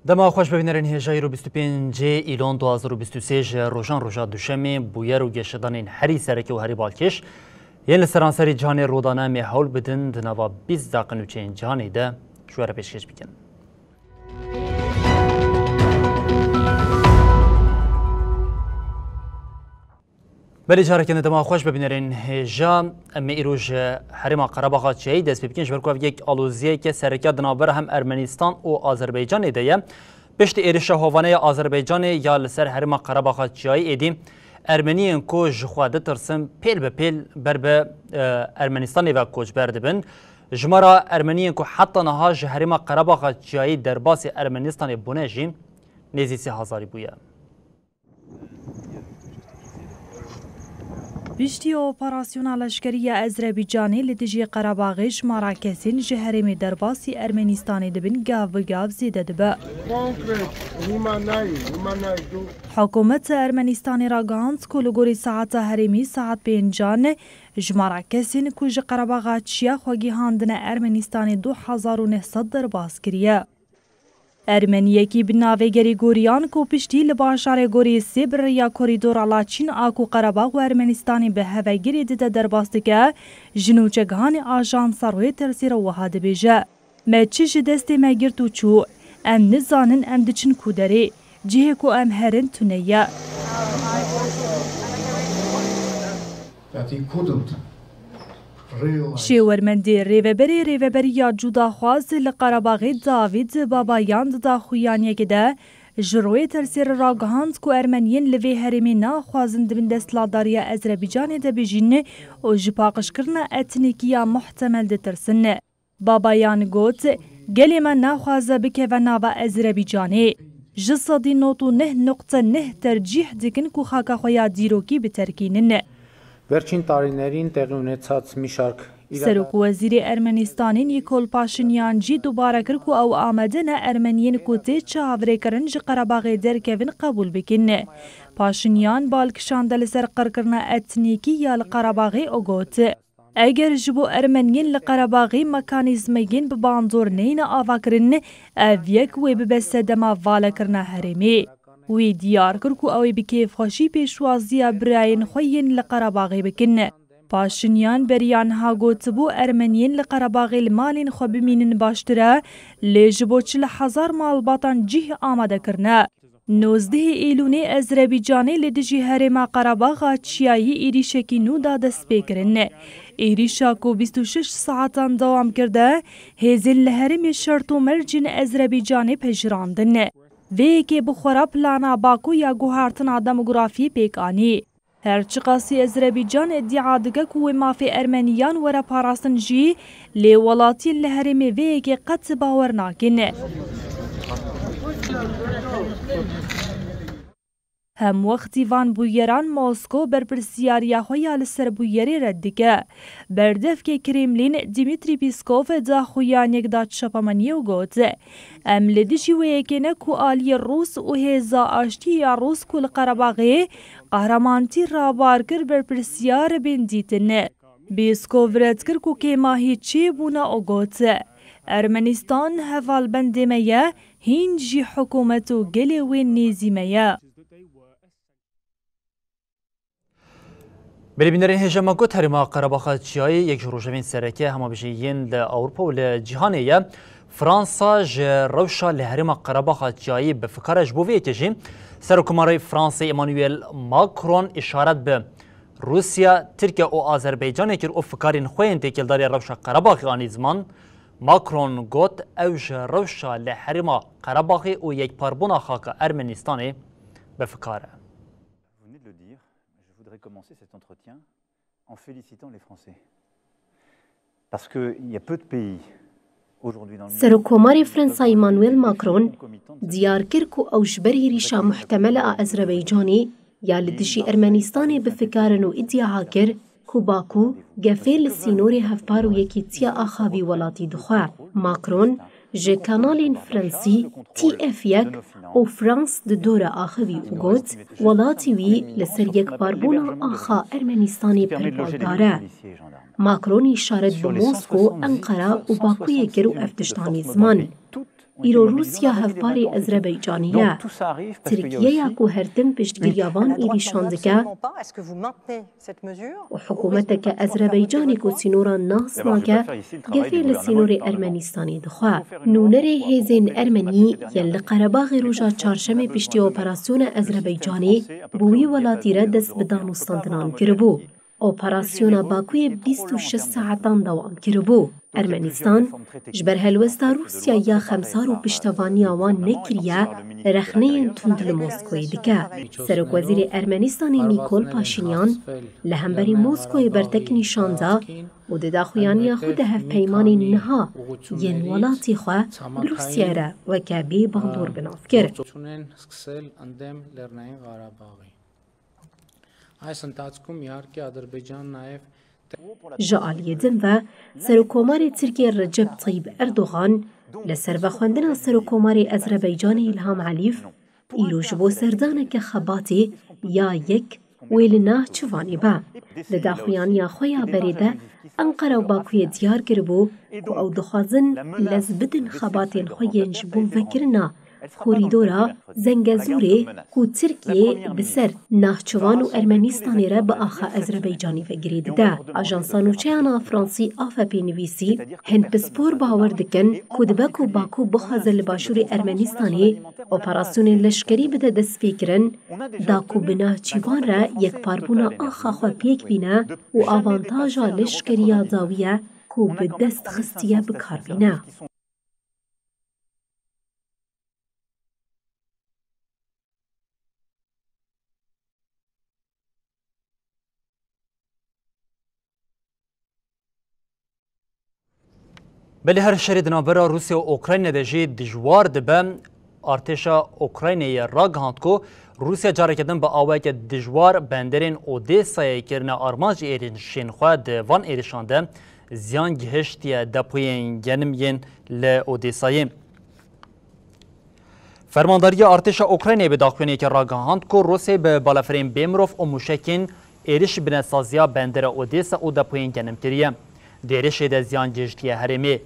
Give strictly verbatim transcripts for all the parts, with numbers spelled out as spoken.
Dema xweş bibînerên hêja îro bîst û pêncê Îlon du hazar û bîst û sê ji rojan roja Duşemê bûyer û geşedanên herî sereke û herî balkêş yên li seranserî cîhanê rûdane em ê hewl bidin di nava bîst deqe nûçeyên cîhanê de ji we re pêşkêş bikin. Belê careke din dema xweş bibînerên hêja. Em ê îro ji herêma Qerebaxa Çiyayî dest pê bikin, ji ber ku ev yek aloziyeke sereke di navbera hem Ermenistan û Azerbaycanê de ye. Piştî êrişa hovane ya Azerbaycanê ya li ser herêma Qerebaxa Çiyayî êdî Ermeniyên ku ji xwe ditirsin pêl bi pêl ber bi, e, Ermenistanê ve koçber dibin. Jimara Ermeniyên ku heta niha ji herêma Qerebaxa Çiyayî derbasî Ermenistanê bûne jî nêzî sê hezarî bûye. Piştî operasyona leşkerî ya Ezrebîcanê li dijî Qerebaxê jimara kesên ji herêmê derbasî Ermenistanê dibin gav bi gav zêde dibe. Konkret, hûma nayê, hûma nayê, du. Hikûmeta Ermenistanê ragihand ku li gorî saeta herêmî saet pêncan jimara kesên ku ji Qerebaxa Çiya xwe gihandine Ermenistanê du hezar û neh sed derbas kiriye. Ermeniyekî bi navê Gerîgoryan ku piştî li bajarê Gorî sê bi rêya korîdora Laçîn a ku Qerebax û Ermenistanê bi hevegirê dide derbas dike, ji nûçegihanê ajansa Reutersê re wiha dibêje, Me çi ji destê me girt û çû, em nizanin em diçin ku derê, cihê ku em herin tune ye. That he couldn't realize. Şêwermendê Rêveberê Rêveberiya Cudaxwaz li Qerebaxê Davîd Babayan di daxuyaniyekê de ji Reutersê re ragihand ku Ermeniyên li vê herêmê naxwazin di bin desthilatdariya Ezrebîcanê de bijîn û ji paqijkirina etnîkî ya muhtemel ditirsin. Babayan got, Gelê me naxwaze bikeve nava Ezrebîcanê. Ji sedî nod û neh nuqte neh tercîh dikin ku xaka xwe ya dîrokî biterkînin. Վերջին տարիներին տեղի ունեցած մի շարք իրադարձությունները Serok û Wezîrê Ermenistanê Nîkol Paşinyan jî dubare kir ku ew amade ne Ermeniyên ku tê çavrêkirin ji Qerebaxê derkevin qebûl bikin. Paşinyan bal kişande li ser qirkirina etnîkî ya li Qerebaxê û got, Eger ji bo Ermeniyên li Qerebaxê mekanîzmeyên bi bandor neyne avakirin, ev yek wê bibe sedema valekirina herêmê. Wî diyar kir ku ew ê bi kêfxweşî pêşwaziya birayên xwe yên li Qerebaxê bikin. Paşinyan beriya niha gotibû, Ermeniyên li Qerebaxê li malên xwe bimînin baştir e, lê ji bo çil hezar malbatan cih amade kirine. Nozdehê Îlûnê Ezrebîcanê li dijî herêma Qerebaxa Çiyayî êrîşekî nû da destpêkirin. Êrîşa ku bîst û şeş saetan dewam kirde, hêzên li herêmê şert û mercên Ezrebîcanê pejirandin. Vê yekê bi xwe re plana Baku ya guhertina demografiyê pêk anî. Her çiqasî Ezrebîcan îdia dike ku wê mafê Ermeniyan were parastin jî, lê welatiyên li herêmê vê yekê qet bawer nakin. Hemwextî van bûyeran Moskow berpirsiyariya xwe ya li ser bûyerê red dike. Berdevkê Kremlîn Dimitrî Pîskov daxuyaniyek da çapemeniyê û got, Em li dijî wê yekê ne ku aliyê Rûs û hêza aştiyê ya Rûs ku li Qerebaxê qehremanîtî rabar kir berpirsiyar bên dîtin. Pîskov red kir ku kêmahî çêbûne û got, Ermenistan hevalbendê me ye, hîn jî hikûmet û gelê wê nêzî me ye. Belê bînerên hêja me got, herêma Qerebaxa Çiyayê yek ji rojevên sereke hema bijî yên li Ewropa û li cîhanê ye. Fransa ji rewşa li herêma Qerebaxa Çiyayê bi fikar e. Ji bo vê yekê jî Serokkomarê Fransê Emmanuel Macron îşaret bi Rûsya, Tirkiye û Azerbaycanê kir û fikarên xwe yên têkildariya rewşa Qerebaxê anî ziman. Macron got, ew ji rewşa li herêma Qerebaxê û yekparbûna xaka Ermenistanê bi fikar e. Vous venez de le dire, je voudrais commencer cet entretien en félicitant les Français. Parce qu'il y a peu de pays Serokkomarê Fransa Emmanuel Macron diyar kir ku ew ji ber hêrîşa muhtemel a Ezerbaycanê ya li dijî Ermenistanê bi fikar in û îdia kir ku Baku gefê li sînorê hevpar û yekîtiya axavî welatî dixwe. Macron ji kanalên Fransî T F yek û France deux re axivî û got, welatî wî li ser yekparbûna axa Ermenistanê perwerdar e. Macron îşaret bi Mosko, Enqera û Bakuyê kir û ev tişt anî ziman. Îro Rûsya hevparê Ezerbaycanê ye. Tirkiye ya ku her tim piştgiriya van êrîşan dike û hikûmeteke Ezerbaycanê ku sînoran nas nake, gefê li sînorê Ermenistanê dixwe. Nûnerê hêzên Ermenî yên li Qerebaxê roja çarşemê piştî operasyona Ezerbaycanê bi wî welatî re dest bi danûstandinan kiribû. Operasyona Bakuyê bîst û şeş saetan dewam kiribû. Ermenistan ji ber helwesta Rûsya ya xemsar û piştevaniya wan nekiriye, rexneyên tund li Moskoyê dike. Serokwezîrê Ermenistanê Nîkol Paşînyan li hemberî Moskoyê bertek nîşan da û di daxuyaniya xwe de hevpeymanên niha yên welatê xwe bi Rûsyayê re weke bê bandor bi nav kir. Ji aliyê din ve Serokkomarê Tirkiyê Recep Tayyip Erdogan li ser vexwendina Serokkomarê Ezerbaycanê Îlham Elîf îro ji bo serdaneke xebatê ya yek wê li Nahçivanê be. Li daxuyaniya xwe ya berê de Enqera û Bakuyê diyar kiribû ku ew dixwazin lez bidin xebatên xwe yên ji bo vekirina korîdora Zengezûrê ku Tirkiye bi ser Nahçivan û Ermenistanê re bi axa Ezerbaycanê ve girê dide. Ajansa nûçeyan a Fransî A F P nivîsî, hin pispor bawer dikin ku dibe ku Baku bixwaze li başûrê Ermenistanê operasyonên leşkerî bide destpêkirin, da ku bi Nahçivan re yekparbûna axa xwe pêk bîne û avantaja leşkerî ya dawî ye ku bi dest xistiye bi kar bîne. Belê her şerê di navbera Rûsya û Ukraynê de jî dijwar dibe. Artêşa Ukraynayê ragihand ku Rûsya careke din bi awayeke dijwar benderên Odesayê kirine armanc êrişên xwe. Di van êrişan de ziyan gihiştiye depoyên genim yên li Odesayê. Fermandariya Artêşa Ukraynayê bi daxuyaniyekê ragihand ku Rûsya bi balafirên bê mirov û mûşekên êrişî binesaziya bendera Odesa û depoyên genim kiriye. Di êrişê de ziyan gihiştiye herêmê.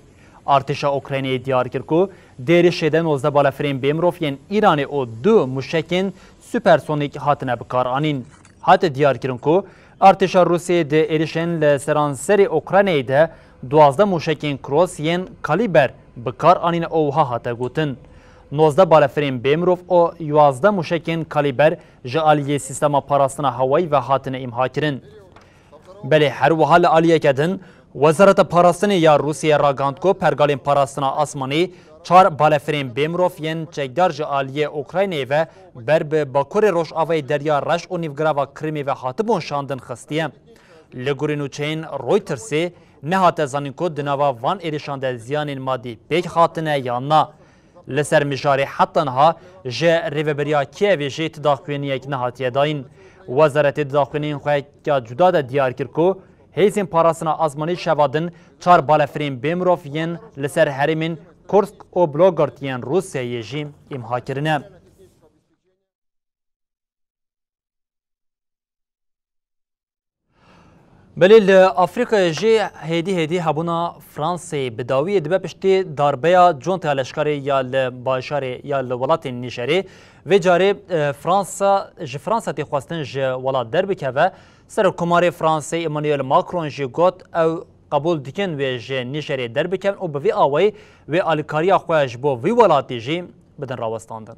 Artêşa Ukraynayê diyar kir ku di êrişê de nozdeh balafirên bê mirov yên Îranê û du mûşekên supersonîk hatine bikaranîn. Hate diyarkirin ku artêşa Rûsiyê di êrişên li seranserê Ukraynayê de duwazdeh mûşekên Kros yên kalîber bi kar anîne û wiha hate gotin, nozdeh balefirên bê mirov û duwazdeh mûşekên kalîber ji aliyê sîstema parastina hewayî ve hatine îmhakirin. Belê her wiha li aliyeke din, Wezareta Parastinê ya Rûsiyê ragihand ku pergalên parastina asmanî çar balefirên bê mirov yên çekdar ji aliyê Ukraynayê ve ber bi bakurê rojavayê Derya Reş û nîvgirava Krîmê ve hatibûn şandin xistiye. Li gorî nûçeyên Reutersê nehate zanîn ku di nava van êrişan de ziyanên madî pêk hatine yan na. Li ser mijarê heta niha ji Rêveberiya Kîevê jî ti daxuyaniyek nehatiye dayîn. Wezaretê di daxuyaniyên xwe ya cuda de diyar kir ku hêzên parastina azmanî şeva din çar balefirên bê mirov yên li ser herêmên Kursk û Belgorod yên Rûsyayê jî îmha kirine. Belê li Afrîkayê jî hêdî hêdî hebûna Fransayê bi dawiyê dibe piştî darbeya conteya leşkerê ya li bajarê ya li welatên Nîjerê. Vê carê, e, Fransa, ji Fransa tê xwestin ji welat derbikeve. Serokkomarê Fransayê Emmanuel Macron jî got, ew qebûl dikin wê ji Nîjerê derbikevin û bi vî awayî wê alîkariya xwe ji bo vî welatî jî bidin rawestandin.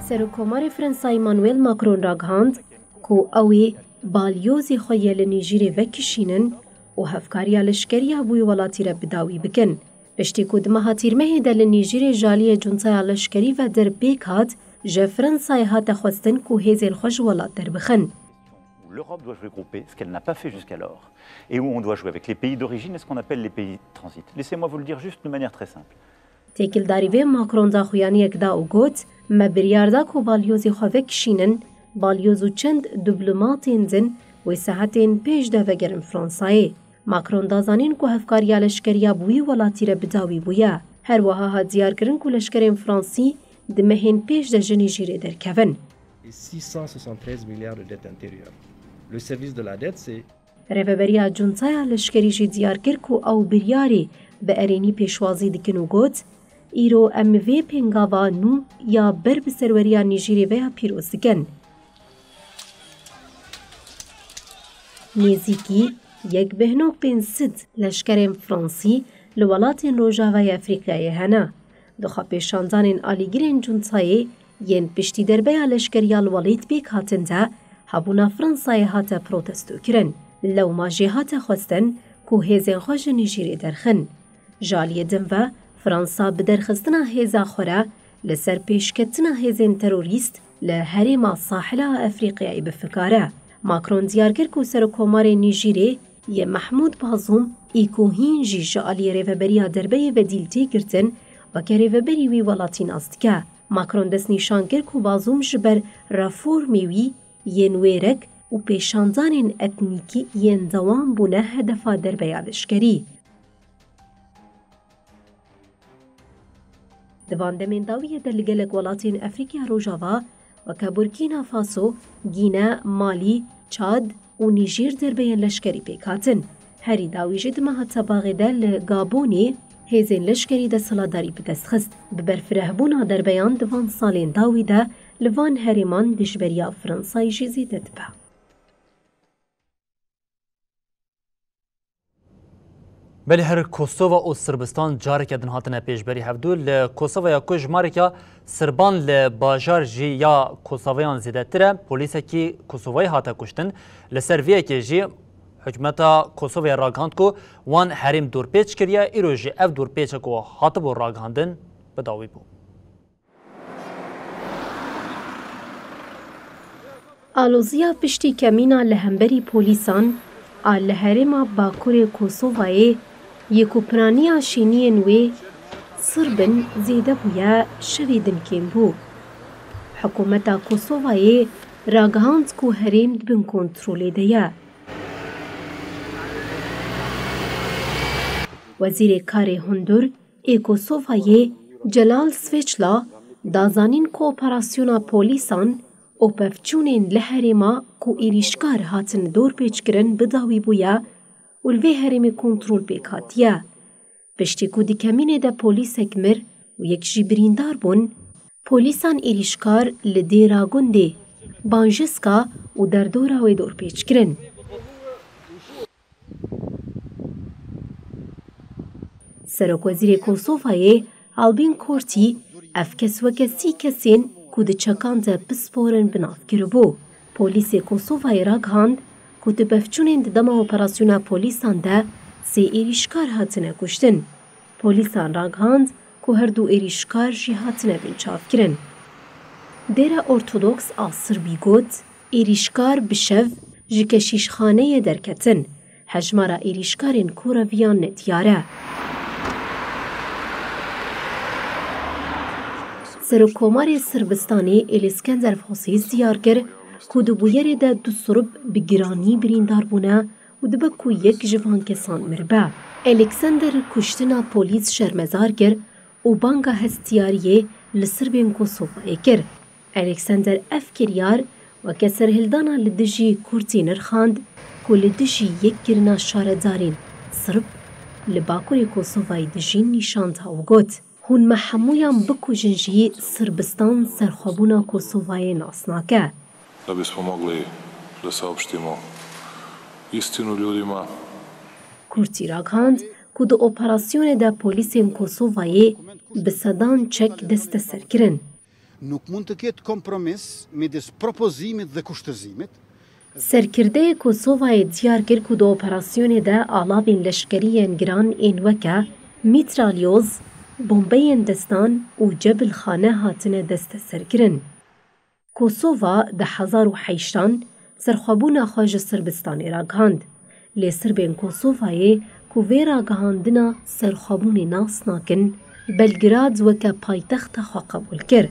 Serokkomarê Fransa Emmanuel Macron ragihand ku ew ê balyozê xwe yê li Nîjîrê vekişînin û hevkariya leşkerî ya bo wî welatî re bi dawî bikin. Piştî ku di meha Tîrmehê de li Nîjîrê ji aliyê cuntaya leşkerî ve der pêk hat, ji Fransayê hate xwestin ku hêzên xwe ji welat derbixin. L'Europe doit jouer groupée, ce qu'elle n'a pas fait jusqu'alors, et où on doit jouer avec les pays d'origine et ce qu'on appelle les pays de transit. Laissez-moi vous le dire juste de manière très simple. Têkildarî vê Macron daxuyaniyek da û got, me biryar da ku balyozê xwe vekişînin, balyoz û çend diplomatên din wê saetên pêş de vegerin Fransayê. Macron da zanîn ku hevkariya leşkeriya bi wî welatî re bi dawî bûye. Her wiha hat diyarkirin ku leşkerên Fransî di mehên pêş de ji Nîjîrê derkevin. Et six cent soixante-treize milliards de dettes intérieures. Le service de la dette, c'est Rêveberiya cuntaya leşkerî jî diyar kir ku ew biryarê bi erênî pêşwazî dikin û got, îro em vê pêngava nû ya ber bi serweriya Nîjîrê ve ya pîroz dikin. Nêzîkî yek bêhno pênc sed leşkerên Fransî li welatên Rojavayê Efrîqyayê hene. Di xwepêşandanên alîgirên cuntayê yên piştî derbeya leşkeriya li welêt pêk hatin de, hebûna Fransayê hate protestokirin. Lewma jê hate xwestin ku hêzên xwe ji Nîjîrê derxin. Ji aliyê din ve, Fransa bi derxistina hêza xwe re li ser pêşketina hêzên terorîst li herêma Sahila Efrîqyayê bi fikar e. Macron diyar kir ku Serokkomarê Nîjîrê yê Mehmûd Bazûm î ku hîn jî ji aliyê Rêveberiya Derbeyê ve dîl tê girtin, weke rêveberî wî welatî nas dike. Macron destnîşan kir ku Bazûm ji ber reformê wî yên wêrek û pêşandanên etnîkî yên dewam bûne hedefa derbeya leşkerî. Di van demên dawiyê de li gelek welatên Efrîkya Rojava weke Burkîna Faso, Gîne, Malî, Çad û Nîjîr derbeyên leşkerî pêk hatin. Herî dawî jî di meha Tebaxê de li Gabonê hêzên leşkerî desthilatdarî bi dest xist. Bi berfirehbûna derbeyan di van salên dawî de li van herêman dijberiya Fransayê jî zêde dibe. Belê her Kosova û Sirbistan careke din hatine pêşberî hevdû. Li Kosovaya ku jimareke Sirban li bajar jî ya Kosovayan zêdetir e, polîsekî Kosovayî hate kuştin. Li ser vê yekê jî hikûmeta Kosovayê ragihand ku wan herêm dorpêç kiriye, îro jî ev dorpêçe ku hatibû ragihandin bi dawî bû. Aloziya piştî kemîna li hemberî polîsan a li herêma Bakurê Kosovayê yê ku piraniya şêniyên wê sir bin zêde bûye, şevê din kêm bû. Hikûmeta Kosovayê ragihand ku herêm di bin kontrolê de ye. Wezîrê Karê Hundur ê Kosovayê Celal Sveçla da zanîn ku operasyona polîsan û pevçûnên li herêma ku êrîşkar hatin dorpêçkirin bi dawî bûye û li vê herêmê kontrol pêk hatiye. Piştî ku di kemînê de polîsek mir û yek jî birîndar bûn, polîsan êrîşkar li Dêra Gundê, Banjiska û derdora wê dorpêç kirin. Serokwezîrê Kosovayê Albin Kurtî ev kes weke sî kesên ku di çekan de pisporin bi nav kiribû. Polîsê Kosovayê ragihand ku di pevçûnên di dema operasyona polîsan de sê êrîşkar hatine kuştin. Polîsan ragihand ku her du êrîşkar jî hatine binçavkirin. Dêra Ortodoks a Sirbî got, êrîşkar bi şev ji keşîşxaneyê derketin. Hejmara êrîşkarên ku reviyan nediyar e. Serokkomarê Sirbistanê Êlîskender Fosîs diyar kir ku di bûyerê de du sirb bi giranî birîndar bûne û dibe ku yek ji van kesan miribe. Êlîksender kuştina polîs şermezar kir û banga hestiyariyê li sirbên Kosovayê kir. Êlîksender ev kiryar weke serhildana li dijî Kurtî nirxand ku li dijî yekkirina şaredarên sirb li Bakurê Kosovayê dijîn nîşan da û got, Hûn me hemûyan bikujin jî Sirbistan serxwebûna Kosovayê nas nake. Da bismo mogli da saopštimo istinu ljudima. Kurtî ragihand ku di operasyonê de polîsên Kosovayê bi sedan çek desteser kirin. Nuk mund të ketë kompromis midis propozimit dhe kushtëzimit. Serkirdeyê Kosovayê diyar kir ku di operasyonê de alavên leşkerî yên giran ên weke mîtralyoz, bombeyên destan û cebilxane hatine desteserkirin. Kosova di hezar û heştan Serxwebûna xwe ji Sirbistanê ragihand. Lê Sirbên Kosovayê ku vê ragihandina serxwebûnê nas nakin, Belgrad weke paytexta xwe qebûl kir.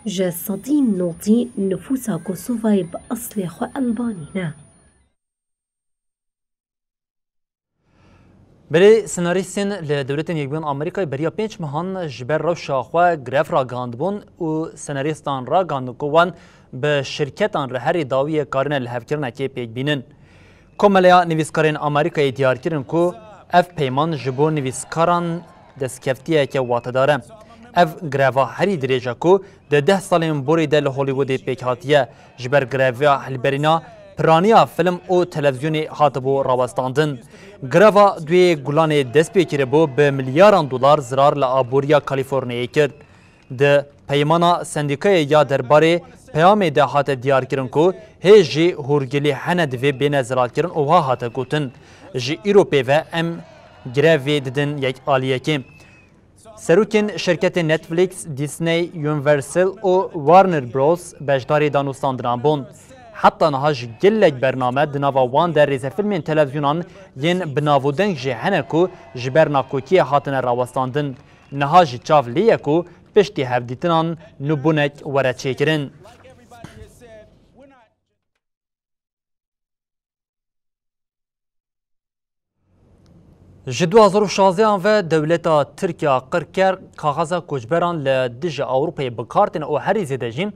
Ji sedî notî nifûsa Kosovayê bi eslê xwe Elbanî ne. Belê senarîstên li Dewletên Yekbûyî Amerîkayê beriya pênc mehan ji ber rewşa xwe grev ragihandibûn û senarîstan ragihandin ku wan bi şirketan re herî dawiyê karine lihevkirinekê pêk bînin. Komeleya Nivîskarên Amerîkayê diyar kirin ku ev peyman ji bo nivîskaran destkeftiyeke watedar e. Ev greva herî dirêj e ku di deh salên borî de li Hollywoodê pêk hatiye. Ji ber greviya hilberîna piraniya film û televîzyonê hatibû rawestandin. Greva duyê Gulanê dest pê kiribû bi milyaran dolar zirar li aboriya Kalîforniyayê kir. Di peymana sendîkayê ya derbarê peyamê de hate diyarkirin ku hê jî hûrgilî hene divê bêne zelalkirin û wiha hate gotin, ji îro pê ve em grevê didin yek aliyekê. Serokên şirketên Netflix, Disney, Universal û Warner Bros beşdarî danûstandinan bûn. Heta niha jî gelek bername di nava wan de rêzefilmên televîzyonan yên bi nav û deng jî hene ku ji ber nakokiyê hatine rawestandin. Niha jî çav lê ye ku piştî hevdîtinan nûbûnek were çêkirin. Ji du hazar û şazdehan ve dewleta Tirkiya qir kir kaxaza koçberan li dijî Ewropayê bi kar tîne û herî zêde jî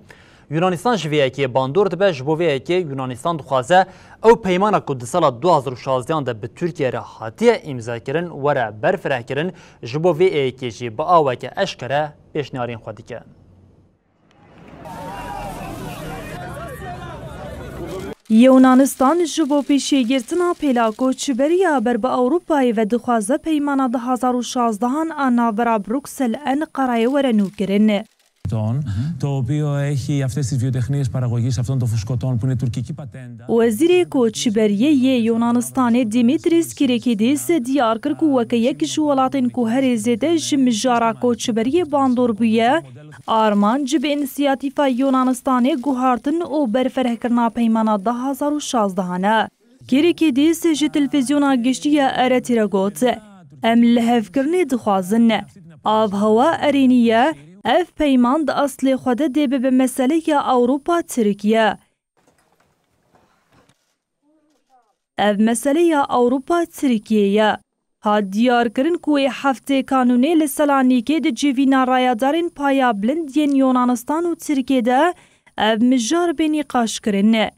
Yunanistan ji vê yekê bandor dibe. Ji bo vê yekê Yunanistan dixwaze ew peymana ku di sala du hazar û şazdehan de bi Tirkiye re hatiye îmzakirin were berfirehkirin, ji bo vê yekê jî bi aweke eşkere pêşniyarên xwe dike. Yunanistan ji bo pêşîgirtina pêla koçberiya ber bi Ewropayê ve dixwaze peymana du hazar û şazdehan a navbera Bruksel Enqerayê were nûkirin. Το οποίο έχει αυτές τις βιοτεχνίες παραγωγής αυτών των φουσκωτών που είναι τουρκική πατέντα. Wezîrê Koçberiyê yê Yunanistanê Dimitris Kyriakidis diyar kir ku weke yek ji welatên ku herî zêde ji mijara koçberiyê bandor bûye, armanc bi însiyatîfa Yunanistanê guhartin û berfirehkirina peymana du hazar û şazdehan e. Kyriakidis ji televîzyona giştî ya R T re got, Em lihevkirinê dixwazin. Avhewa erênî ye, ev peyman di eslê xwe de dê bibe meseleya Ewropa-Tirkiye. Ev meseleya Ewropa-Tirkiye ye. Hat diyarkirin ku wê heftê kanûnê li Selanîkê di civîna rayedarên paya bilind yên Yunanistan û Tirkiye de ev mijar bê nîqaşkirin.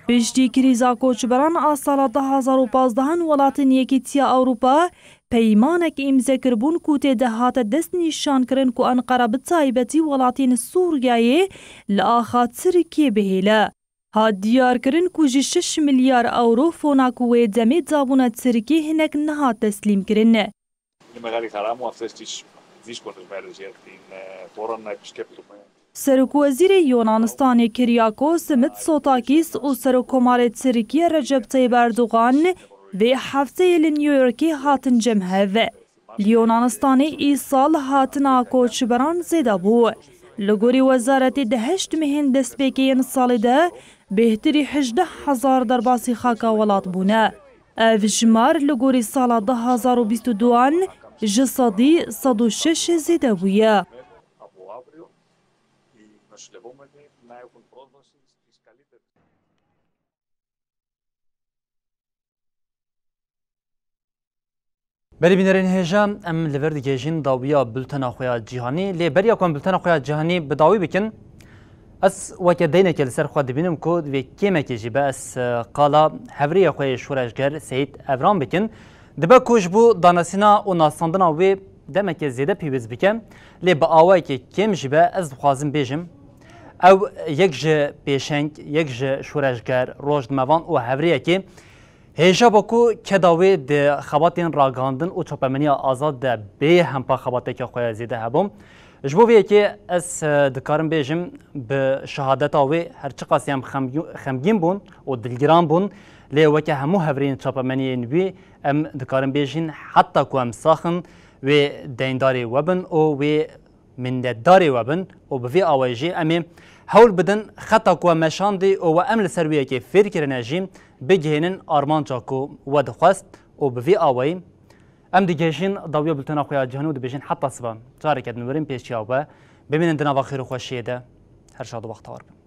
Piştî krîza koçberan a sala du hazar û pazdehan welatên Yekîtiya Ewropa peymanek îmze kiribûn ku tê de hate destnîşankirin ku Enqera bi taybetî welatên Sûriyeyê li axa Tirkiyê bihêle. Hat diyarkirin ku ji şeş milyar ewro fona ku wê demê dabûne Tirkiyê hinek nehat teslîmkirin. Είναι μεγάλη χαρά μου αυτές τις δύσκολες μέρες, γιατί, ε, τώρα να επισκέπτομαι. Serokwezîrê Yunanistanê Kyriakos Mitsotakis û Serokkomarê Tirkiye Recep Tayyip Erdogan vê hefteyê li New Yorkê hatin cem hev. Li Yunanistanê îsal hatina koçberan zêde bû. Li gorî wezaretê di heşt mehên destpêkê yên salê de bêhtirî hejdeh hezar derbasî xaka welat bûne. Ev jimar li gorî sala du hazar û bîst û duan ji sedî sed û şeş zêde bûye. Belê bînerên hêja, em li vir digihêjin dawiya bultena xwe ya cîhanî. Lê beriya ku em bultena xwe ya cîhanî bi dawî bikin, ez weke deynekê li ser xwe dibînim ku divê kêmekê jî be ez, e, qala hevrêyê xwe yê şoreşger Seyîd Evran bikin. Dibe ku ji bo danasîna û nasandina wê demeke zêde pêwîst bike, lê bi awayekê kêm jî be, ez dixwazim bêjim, ew yek ji pêşeng, yek ji şoreşger, rojnamevan û hevrêyekê hêja bû ku keda wê di xebatên ragihandin û çapemeniya azad de bê hempa xebateke xwe ya zêde hebû. Ji bo vê yekê ez, e, dikarim bêjim, bi şehadeta wê her çiqas em xem-, xemgîn bûn û dilgiran bûn, lê weke hemû hevrêyên çapemeniyên wî em dikarin bêjin, heta ku em sax in, wê deyndarê we bin û wê minnetdarê we bin û bi vê awayî jî em ê Hewl bidin xeta ku we meşandî û we em li ser wê yekê fêr kirine jî bigihînin armanca ku we dixwest û bi vî awayî em digihîjin dawiya bultena xwe ya cîhanî û dibêjin heta sivan. Careke din werin pêşiya we. Bimînin di nava xêr û xweşiyê de. Her şad û bextewar bin.